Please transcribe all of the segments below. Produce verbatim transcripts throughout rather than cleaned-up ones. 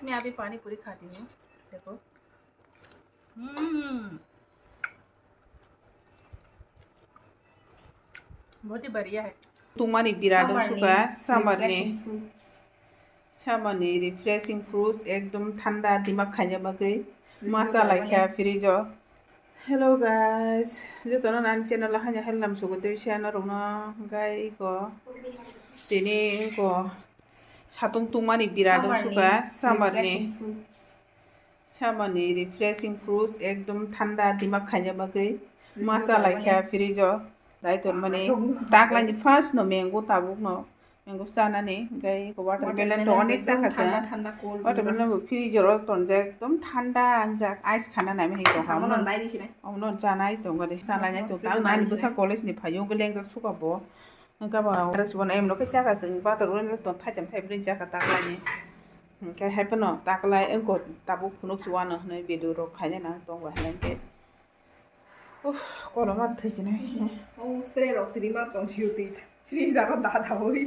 मैं अभी पानी पूरी खाती हूँ। देखो। हम्म। बहुत ही बढ़िया है। Tungmani birat wng suka, summer ni refreshing fruits. Summer ni refreshing fruits, ekdom thanda dimak khaina bagwi. Fridge o ma chalai kha fridge o. Hello guys, jotono ani channel o haino hellam sugo tei se norokno gai ko tini ko satung tungmani birat wng suka, summer ni refreshing fruits. Summer ni refreshing fruits, ekdom thanda dimak khaina bagwi. Fridge o ma chalai kha fridge o. Dai ton mani taklani first no mango, tabuk no mango chanani, hingke watermelon to onek chakha cha. Watermelon bo fridge o tonjak, ekdom thanda wngjak, ice khana nai mani tongkha. Omono chanai tongkha de, chanai nai tongkha. Ang ani bwsa college ni phaio, hingke lengjak suka bo. Hingke bo ang rek chubano emno khe chakha chwng, watermelon to thaitam thaibri chakha taklani. Hingke hai phano taklai wngkha tabuk phunuk chuwano hinui video rok khaina nang tongba hinui khe. Uff, koloma thwisinai. O spray rok siri ma tong sio twi. Fridge aro da da oi.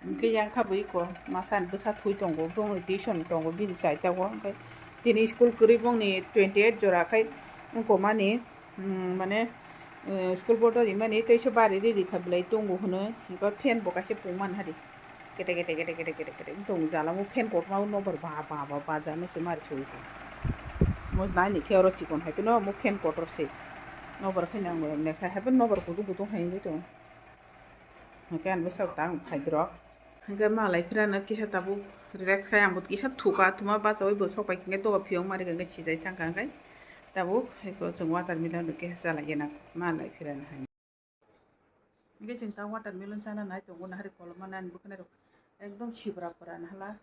Hingke yang kha bui ko masa ni bwsa thui tongo, bongni tuition tongo, bini chai tongo. Hingke tini school kwrwi bongni twenty eight jora khai wngko mani, mm, mane, eh, school board o rimani tei se bari ri ri kha belai tongo hwnwi. Hingke fan bo kaisa pung man hari. Kete kete kete kete kete kete wng tongo jala o fan kotorma o nobar ba ba ba ba jano se mari soi tongo. Mo nai ni khe oro chikon hai phano mo fan kotor se. Nobar khe nang bai nang khe hai phano nobar kutung kutung hai wngwi tongo. Hingke ang bwsao tang phai drok. Hingke malai phirano kisa tabuk relax khai ang bo kisa thuka thuma bachaui bo sok pai khe doga phiyok mari khe sijai thang kha hingke tabuk hai ko chwng watermelon rok khe chalai gana malai phirano hai. Hingke chwng ta watermelon chana nai tongo, nahari koloma nani bwkhanai rok ekdom sibra pora nahala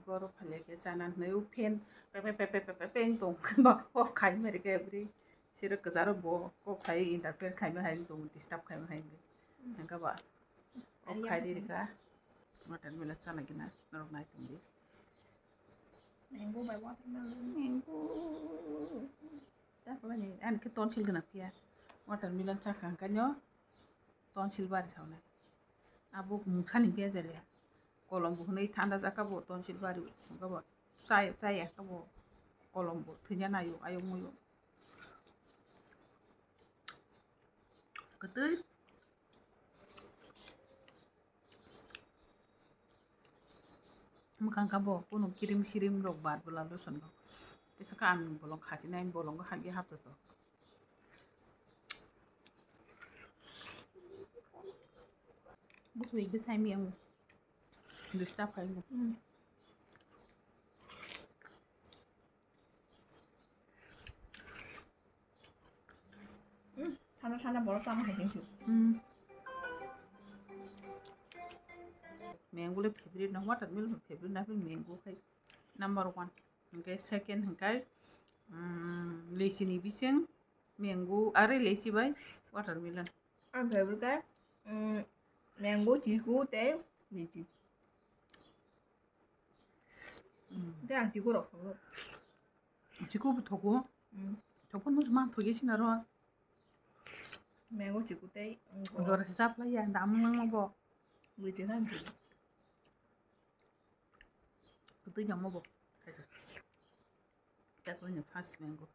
goro phalya khe chana hinwi o fan pe pe pe tong ba off khai mari khe bwrwi siro kwcharo bo kok sai interfere khaima hai tong disturb khaima hai hingke hingke ba off khai di rika watermelon chana gina norok nai tong di. Mango bai watermelon. Mango. Taklani, ani khe tonsil gwnang phiya. Watermelon chakha hwnkhe no tonsil bari sawnai. Abo mungsa ni phiya jale. Kolom bo hwnwi thanda jaka bo tonsil bari wngkha bo. Chai, chai ya kha bo. Kolom bo thwina nayo, ayung muyo. Kwtwi. Mwkhang kha bo kunu kirim sirim rok bar bwla lotion rok. Tesa kha ang bolong khachina bolongo hagi hapto to. Bwswi bwsai miyang disturb khai bo. Thanda thanda borok tamo hai khe. Mango le favorite no, watermelon favorite na, mango khai number one. Hingke second hingke lichi ni bising mango are lichi bai watermelon. Ang favorite khe mango, chiku tei lichi. Tei ang chiku rok thogo. Chiku bo thogo. Thokphano man thoye sinaro. Mango chiku tei jora se chap lai ya dam lang bo. Bui te nang. Kutu jamo bo. Chakla ni first mango.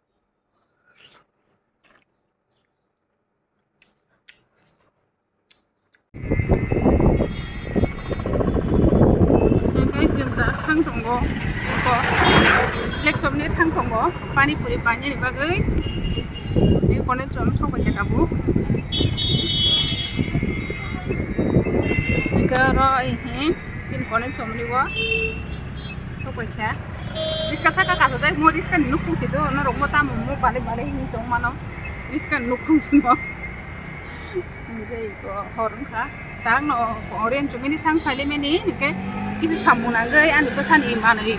Guys, chwng da thang tongo. Eko, lekchom ni thang tongo. Pani puri pani ni bagwi. Ni kono chom sok bai khe tabuk. Eko ro, ehe. Chini kono chomni o. Sok bai kha. Riska saka kaso dai mo riska ni nukung si do, norok mo tamo mo bale bale hini tong mano. Riska ni nukung si mo. Hingke iko hor wngkha. Tang no orange chumini thang phaile mani hingke kisa samung nangwi ani bwsani manwi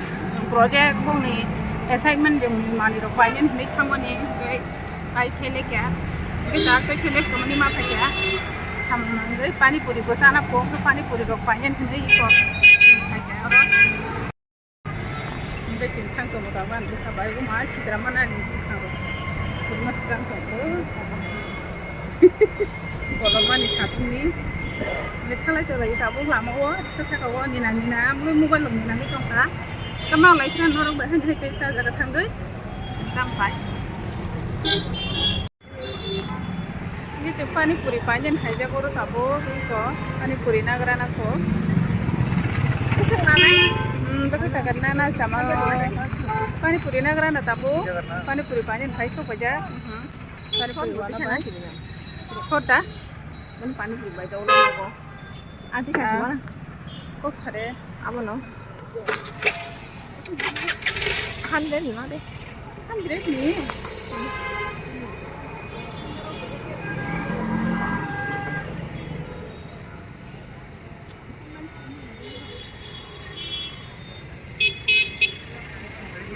project bongni assignment bongni manwi rok painani hinwi thangmani hingke. Pai phele kya. Hingke tak tei selek tongmani ma phai kya. Samung nangwi pani puri bo chana kok, pani puri rok painani hinwi kok. Phai kya oro. Hingke chwng thang tongo tabuk ani bwkha bai bo ma sitra mana ni bwkha rok. Kurma srang tongo. Kolom mani satung ni. Lekha lai tolai tabuk lama o, saka o nina nina, mui mobile rok nina ni tongkha. Tamo lai khna norok bai hani hai kaisa jaga thangwi tam pai. Ni te pani puri painani haijak oro tabuk iko pani puri nagra na kho. Bwswk nanai? Hmm, bwswk tagar nana sama. Pani puri nagra na tabuk. Pani puri painani hai sok baijak. Hmm. Pani puri wana bai. Soda. Mani pani puri bai jao lo nogo. Ang tisa sima. Kok sare. Abo no. Hundred ni ma de. Hundred ni.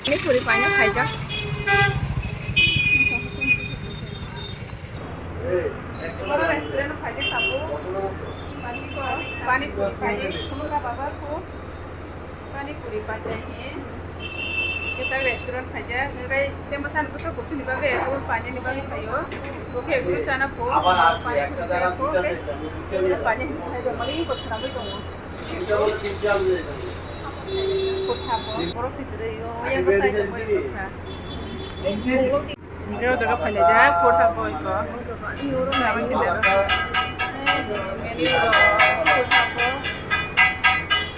Ni puri paina khaijak. Oro restaurant khaijak tabuk. Pani puri pani puri khaijak. Khumukha babar kho. Pani puri painani. Kisa restaurant khaijak. Ngai temba san busa kuchuni bagwi ekdom painani bagwi khaio. Bo khe ekdom chana pho. Pani puri khaio. Pani puri khaijak. Mali ko swnamwi tongo. Kotha bo, borok se kwrwi o, yang bwsai tongmani kotha. Hingke o jaga phailajak, kotha bo iko. Menu rok, kotha bo.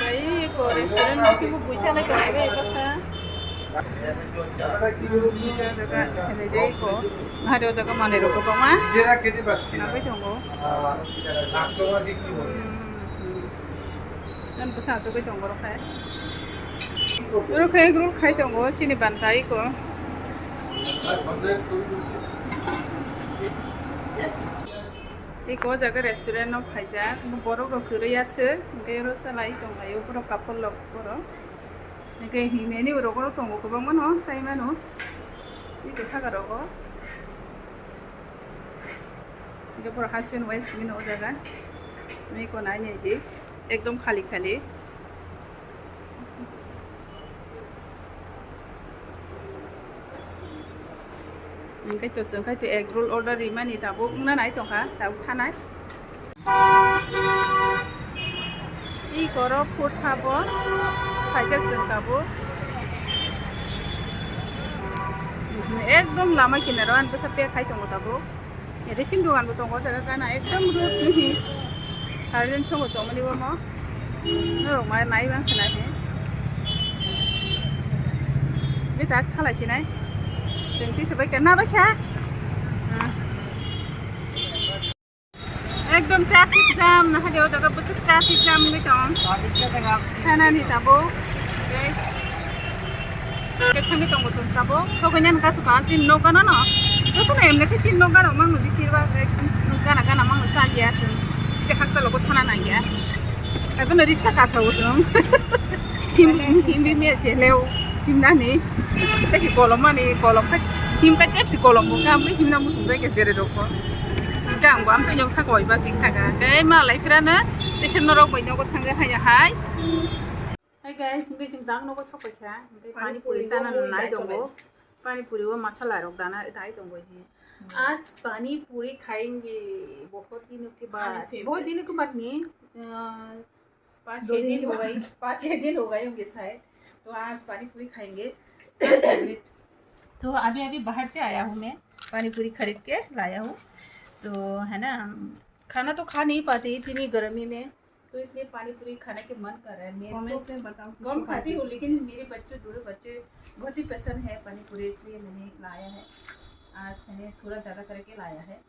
Tei iko restaurant bisingo buisa nai tongo, bai bwsa. O jaga phailajak iko. Hari o jaga manui rok kwbangma. Nugwi tongo. Hmm, hmm. Nang bwsa achugwi tongo borok hai. Borok hai roll khai tongo chini banta iko. Iko o jaga restaurant no phaijak. Borok rok kwrwi aswk. Hwnkhe oro salai tonglaio borok couple rok borok. Hwnkhe himeni borok oro tongo kwbangma no sai mano. Iko saka rogo. Hingke pura husband wife simi no o jaga. Ni ko nai ni di. Ekdom khali khali. Hingke to chwng khai to egg roll order rimani tabuk wngna nai tongkha, tabuk thanai. Iko oro kotha bo khaijak chwng tabuk. Ekdom lama kinaro ani bwsa pack khai tongo tabuk. Ede sim dogan bo tongo, o jaga gana ekdom road ni hi. Harlem songo tongmani omo. Norok ma nai bang khna hi. Ni tak khalai sinai. Twenty seven kena ba kha. Ekdom traffic jam, na hadi o jaga bwswk traffic jam wngwi tong. Sana ni tabo. Kethangwi tongo chwng tabuk. Sokwi nani kasu ka chini nokgana no. Jotono emne khe chini nokgana mangno bisir ba ekdom gana gana mangno chaliya chwng. Kisa khaksa logo thana nangya. Abono riska kasawo chwng. Him him him me se leo. Him nani. Tei kolom mani kolom khe him ka tepsi kolom bo kam him na musung bai ke jere rokho. Jang bo am to nyok thak oi ba sing thaka. Tei malai phirano tei se norok bai nogo thangwi haya hai. Hi guys, hingke chwng dang nogo sok paikha, hingke pani puri chana nai tongo, pani puri o masala rok dana dai tongo hi. आज पानी पूरी खाएंगे, बहुत दिनों के बाद, बहुत दिनों के बाद नहीं, अ, पाँच छः दिन हो गए, पाँच छः दिन हो गए होंगे शायद, तो आज पानी पूरी खाएंगे। तो अभी अभी बाहर से आया हूँ मैं, पानी पूरी खरीद के लाया हूँ, तो है ना, खाना तो खा नहीं पाते इतनी गर्मी में, तो इसलिए पानी पूरी खाने के मन कर रहा है। मैं तो कम खाती हूँ, लेकिन मेरे बच्चे, दोनों बच्चे बहुत ही पसंद है पानी पूरी, इसलिए मैंने लाया है। आज मैंने थोड़ा ज़्यादा करके लाया है,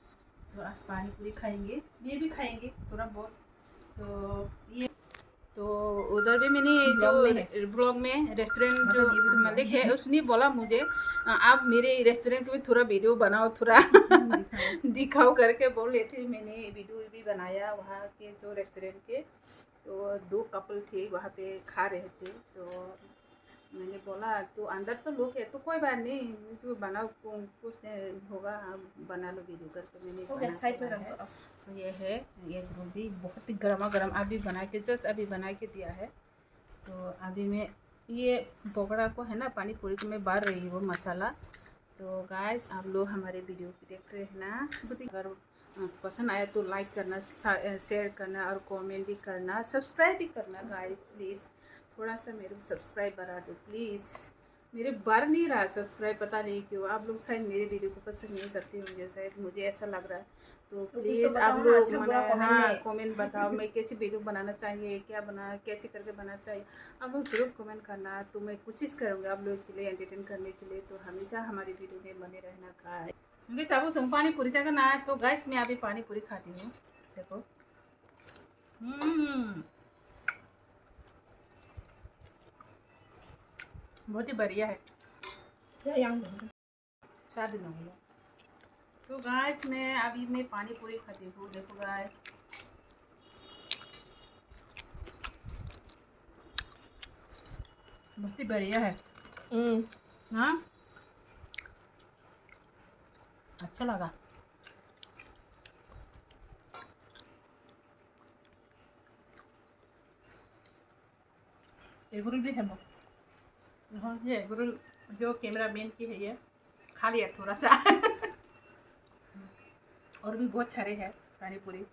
तो आज पानी पूरी खाएंगे, ये भी खाएंगे थोड़ा बहुत। तो ये, तो उधर भी मैंने जो ब्लॉग में रेस्टोरेंट जो मालिक है, उसने बोला मुझे, "अ, आप मेरे रेस्टोरेंट के भी थोड़ा वीडियो बनाओ, थोड़ा दिखाओ।" करके बोल रहे थे। मैंने वीडियो भी बनाया वहाँ के जो रेस्टोरेंट के, तो दो कपल थे वहाँ पे खा रहे थे, तो मैंने बोला, "तो अंदर तो लोग है, तो कोई बात नहीं, इसको बनाओ, कु-, कुछ नहीं होगा, आप बना लो वीडियो करके।" मैंने ओके, बना साइड के में लाया रखो है। तो ये है, ये ग्रुप भी बहुत ही गर्मा गर्म अभी बना के, जस्ट अभी बना के दिया है। तो अभी मैं ये पकौड़ा को है ना, पानी पूरी को मैं भर रही हूँ मसाला। तो गाइस, आप लोग हमारे वीडियो को देखते रहना। बहुत ही गर्म अ, पसंद आया तो लाइक करना, सा-, अ, शेयर करना और कमेंट भी करना, सब्सक्राइब भी करना गाइस प्लीज। थोड़ा सा मेरे को सब्सक्राइब बढ़ा दो प्लीज। मेरे बढ़ नहीं रहा सब्सक्राइब, पता नहीं क्यों। आप लोग शायद मेरे वीडियो को पसंद नहीं करते होंगे, शायद मुझे ऐसा लग रहा है। तो तो कुछ तो प्लीज आप बताओ ना, लोग अच्छा बुरा मैंने कमेंट हाँ में। कमेंट बताओ, मैं कैसी वीडियो बनाना चाहिए, क्या बना, कैसे करके बनाना चाहिए। आप लोग जरूर कमेंट करना, तो मैं कोशिश करूँगी आप लोग के लिए एंटरटेन करने के लिए। तो हमेशा हमारी वीडियो में बने रहना गाइस। मुझे तब तुम पानी पूरी जगह ना, तो गाइस मैं अभी पानी पूरी खाती हूँ। देखो, हम्म, बहुत ही बढ़िया है। क्या याम? चार दिन हो गया। तो गाइस मैं अभी मैं पानी पूरी खाती हूँ। देखो गाइस, बहुत ही बढ़िया है। हम्म। हाँ, अच्छा लगा। एगुरुल भी है वो। हाँ, ये एगुरुल जो कैमरा मैन की है, ये खा लिया थोड़ा सा। और भी बहुत सारे हैं पानी पूरी,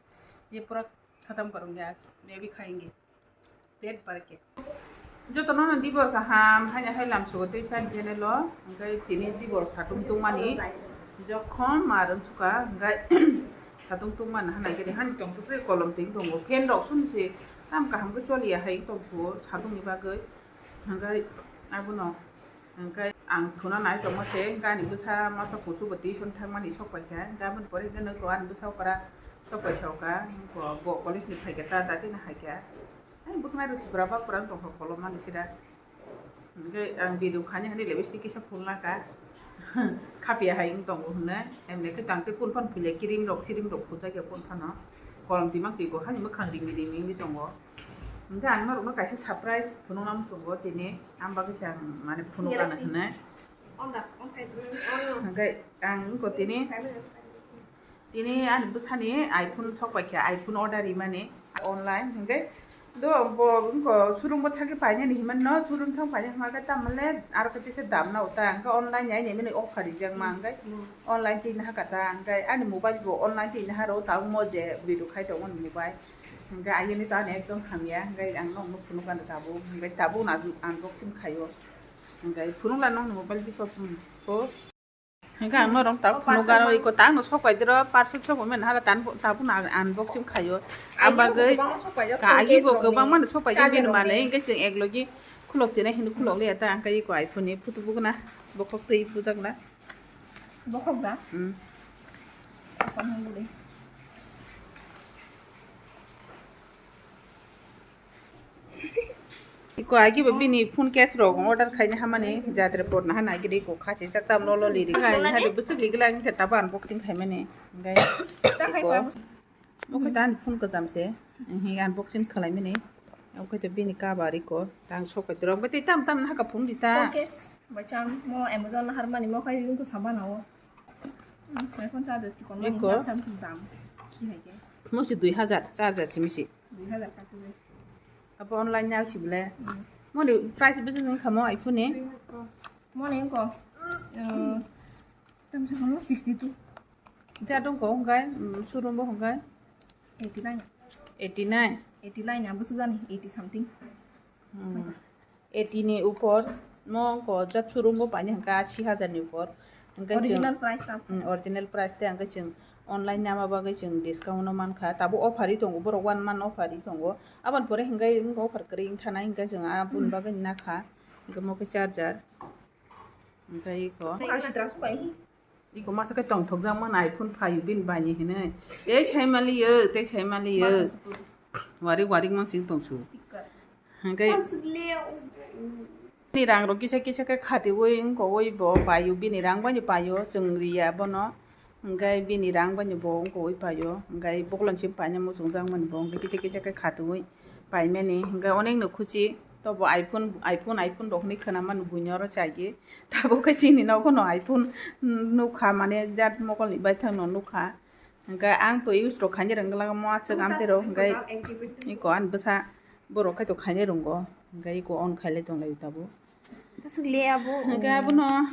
ये पूरा खत्म करूँगी आज, मैं भी खाएंगे पेट भर के। Jotono no dibor kaham, haino hai lamsogo tei sa channel o, hingke tini dibor satung tungmani, jokhon ma rwng suka, hingke satung tungmani hana gini hani tong twi kolom twi tongo, fan rok sum se tam kaham khe choliya hai tong suo satung ni bagwi, hingke abono, hingke ang thuna nai tongma se, hingke ani bwsa masa kuchugo tuition thangmani sok paikha, hingke aboni pore hingke nokho ani bwsa okra sok paisa oka, bo college ni phaikha ta dati no haikha. Ai, bwkha rok sibra bak kwrang tongkha kolom mani sida. Hingke ang video khani hani lipstick kisa phulnaka. Khapya hai wng tongo hwnwi. Emne khe tang tei phone phano phulya cream rok, cream rok phuljakya phone phano. Kolom twi mang twi bo hani mwkhang ringni ringni wngwi tongo. Hingke ang norokno kaisa surprise phunukna muchungo tini. Ang bagwi se ang mane phunukna hwnwi. Hingke ang wngkha tini. Tini ani bwsani iPhone sok paikha, iPhone order rimani online hingke do bo wngkha showroom bo thangwi painani hinmano, showroom thang painani hinmano tamole aro khe tesa dam na uta hingke online ni aini mani offer rijak ma hingke online twi naha kata hingke ani mobile bo online twi naha ro tabuk mo je video khai tongo ani mobile hingke ayeni to ani ekdom hamya hingke ang nokno phunukgana tabuk hingke tabuk unboxing khaio hingke phunukla nokni mobile biphang ko. Hingke ang norok tabuk phunukgano iko tangno sok pai doro parcel sok bai mani hala tabuk unboxing khaio. Ang bagwi ka agi bo kwbangma no sok paijak bini manwi hingke chwng eklogi khulok chinai hinwi khulok liya ta hingke iko iPhone ni photo bukna bokhok twi bujakna. Bokhok da? Hmm. Iko agi bo bini phone case rok order khaina hamani jatre porna hana agi de iko khachijak tam lolo liri. Ngai hari bwswk ligila ang khe tabo unboxing khaimani. Ngai iko mokhe ta ani phone kwcham se. Hi unboxing khwlaimani. Okhai to bini cover iko tang sok pai rok bai tam tam haka phone di ta. Phone case bai cham mo Amazon harmani mo khai ko sabana o. Phone charger ti kon mani sam sam dam. Ki hai ke? Mo si dui hajar charger si misi. Dui hajar ka tu. Abo online nyaw si bole. Mo ni price bisi nung khamo iPhone ni. Mo ni ko. Tam sa kono sixty two. Ja dong ko hongkai showroom bo hongkai. Eighty nine. Eighty nine. Eighty nine abo sugani eighty something. Eighty ni upor mo ko jat showroom bo paini hingka asi hajar ni upor. Hingke chwng, original price ta. Original price te hingke chwng online nama bagwi chwng discount no mankha. Tabo offer ri tongo borok one month offer ri tongo. Aboni pore hingke offer kwrwi wngthana hingke chwng aboni bagwi nakha. Hingke mo khe charger. Hingke iko. Iko masa khe tongthokjak mani iPhone phaio bini baini hinwi. Tei saimaliyo, tei saimaliyo. Warik warik mansing tongsu. Hingke bini rang rok kisa kisa khe khatiwi wngkogwi bo paio, bini rang baino paio, chwng riya bono. Hingke bini rang baino bo wngkogwi paio. Hingke bokolon sim paina muchungjak mani bo hingke kisa kisa khe khatiwi paimani. Hingke onekno khuchi tobo iPhone, iPhone, iPhone rok hinwi khwnamani buino oro chaiwi. Tabuk khe chini nogo no iPhone nukha, mane jat mokolni baithang no nukha. Hingke ang to use rok khainai rwngla mo aswk amtwi rok hingke iko ani bwsa borok khai to khainai rwngo hingke iko on khailai tonglai tabuk. Aswk le abo. Hingke abono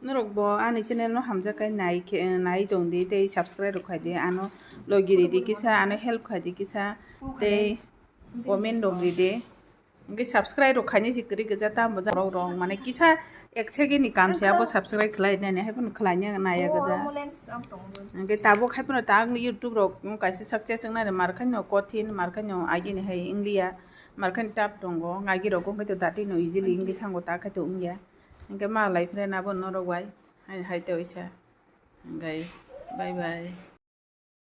norok bo ani channel no hamjak khe nai khe nai tongdi tei subscribe rok khaidi ano logi ridi kisa ano help khaidi kisa tei comment rok ridi. Hwnkhe subscribe rok khainai se kwrwi gwja, tamo jani borok rok mane kisa ek second ni kam se abo subscribe khlai nani, hai phano khlai nai ya gwja. Hwnkhe tabuk hai phano ta ang YouTube rok kaisa success wngnai, mar khaino kothin, mar khaino agini hai wngliya, mar khaino tough tongo, agi rok wngkhe to dati no easily wngwi thango, ta khai to wngya. Hwnkhe ma lai phre nabo norok bai hai, hai to isa. Hwnkhe bye bye.